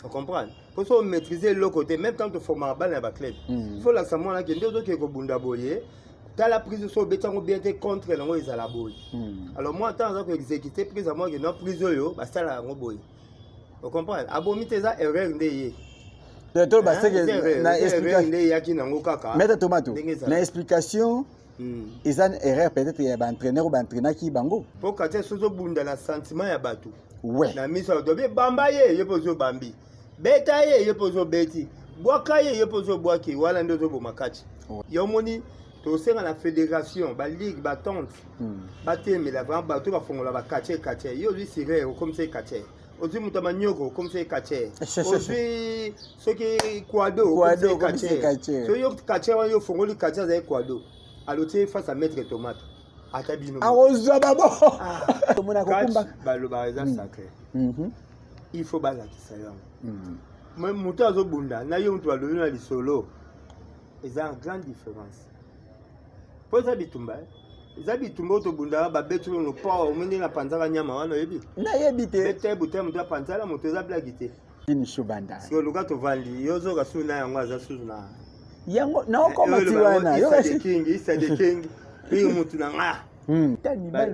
Ocomprendre? Mpo so omaîtrise eloko te, même temps toformaka bana ya baclub, faut lakisa mwana ke nde ozokende kobunda boye, tala prise, so obeti yango bien te, contre yango ezala boye. Alors moi, ntango aza koexécute prise ya mwa ke non, prise oyo basalaka yango boye, ocomprendre? Abomi te, eza erreur nde ye. To baseke na explication nde eyaki nango kaka. Maître Tomato, na explication, eza erreur peut-être ya baentraîneur oyo baentraînaki bango. Mpo katia so ozobunda na sentiment ya bato na miso ya bato, bamba ye, ye mpo ozobambi, beta ye, ye mpo ozobeti, bwaka ye, ye mpo ozobwaki, wana nde ozoboma kati. Yo omoni, tosenga na fédération, baligue, batente batemela vraiment bato bafongola baquartier quartier. Yo ozwi sirere, okomisa ye quartier, ozwi moto ya manyoko, okomisa ye quartier, ozwi soki kwado, okomisa ye quartier. So yo quartier wana, yo ofongoli quartier, azali kwado, alotie face à Maître Tomate, ata bino. Akozwa babo. Balobaka eza sacré, il faut balakisa yango. Moto azobunda na yo, moto balobi na lisolo, eza grande différence, mpo eza bitumba, eza bitumba oyo tobundaka, babeti oyo po omoi ndenge apanzaka nyama wana, oyebi? Nayebi te. Bete bute, moto apanzala moto, eza blague te. Nini shobanda? Sikoyo luka tovandi, yo ozoka susu na yango, aza susu na yango naokoma ti wana. Isa the king, Isa the king, mpe mutu na nga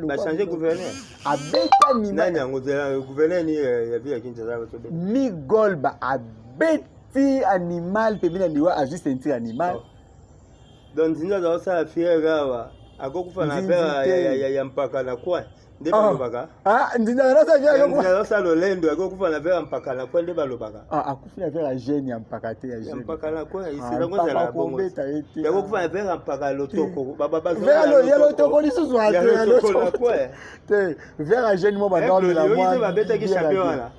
bachange gouverneur. Abeta. Nani yango gouverneur ni ya ville ya Kinshasa? Migolba abeti animal pembeni ya liwa, azwi ceinture animal. Donc nzinzi aza kosala fiere awa, akokufa na affaire ya mpaka na kwa nde balobaka. Nzinzi azosala lolendo, akokufa na affaire ya mpaka na kwa nde balobaka. Akufi na affaire ya gene ya mpaka te, ya gene mpaka na kwa, esilango ezala bongo, yakokufa na affaire ya mpaka lotoko. Ya lotoko lisusu te, verre ya gene mo bandomela. Babetaki champion wana.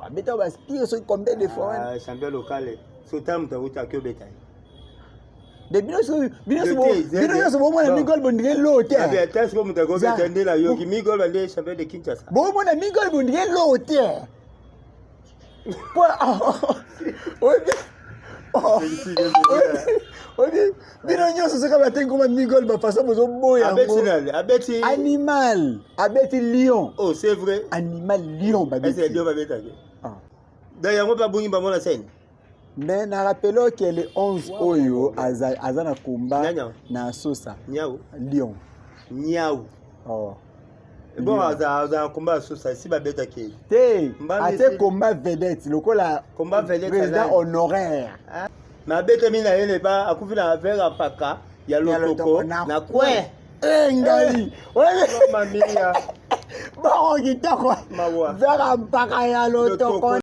Abeta baspire soki combien de fois. Champion local, sota moto akuti aki obeta ye. De bino nyonso bomona Migol bondire lo te. Ata siko moto akobeta nde nayoki Migol bande champion de Kinshasa. Bomona Migol bondire lo te, po oyebi, oyebi bino nyonso soki batengi koma Migol, bafaçon bozoboya. Abeti nani? Abeti animal, abeti lion. Oh, c'est vrai. Animal lion. Babeti lion, babetaki donc yango mpe abungi bango na scène. Mais na rappelo ke le 11 oyo aza, aza na combat na Sosa. Niau. Lion. Niau. Oh. Bon, aza na combat ya Sosa, esi babetaki. Te, ate combat vedette lokola combat vedette. Président honoraire. Mais abetami na ye leba, akufi na affaire ya mpaka ya lotoko na coin. Ngai bongo kitoko, vera mpaka ya lotoko.